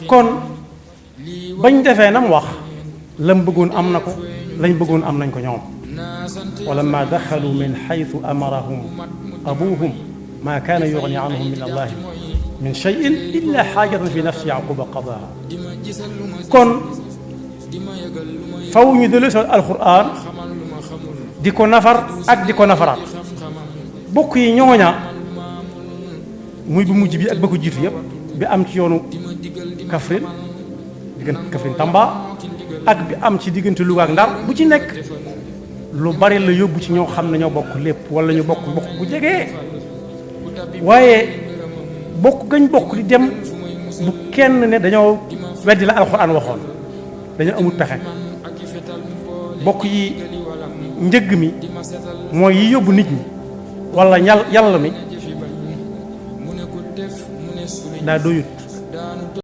kon bañ defee nam wax lam bëggoon am na ko lañ bëggoon am nañ ko ñoom walamma daxalu min xaytu amarahum abuhum ma kaana yugni anhum min allahi min cheyin illa xaajatan fi nafsi yaquba qadaha kon faw ñu dellu si alquran di ko nafar ak di ko nafaraat bokk yi ñooña muy bu mujj bi ak ba ko jiitu yëpp bi am ci yoonu Kaffrine diggante Kaffrine Tamba ak bi am ci diggante Louga ak Ndar bu ci nekk lu bari la yóbbu ci ñoo xam ne ñoo bokk lépp wala ñu bokk bu jegee waaye bokk gañ bokk di dem bu kenn ne dañoo weddi la alxuraan waxoon dañoo amul pexe bokk yi njëgg mi mooy yi yóbbu nit ñi wala yàlla mi daa doyut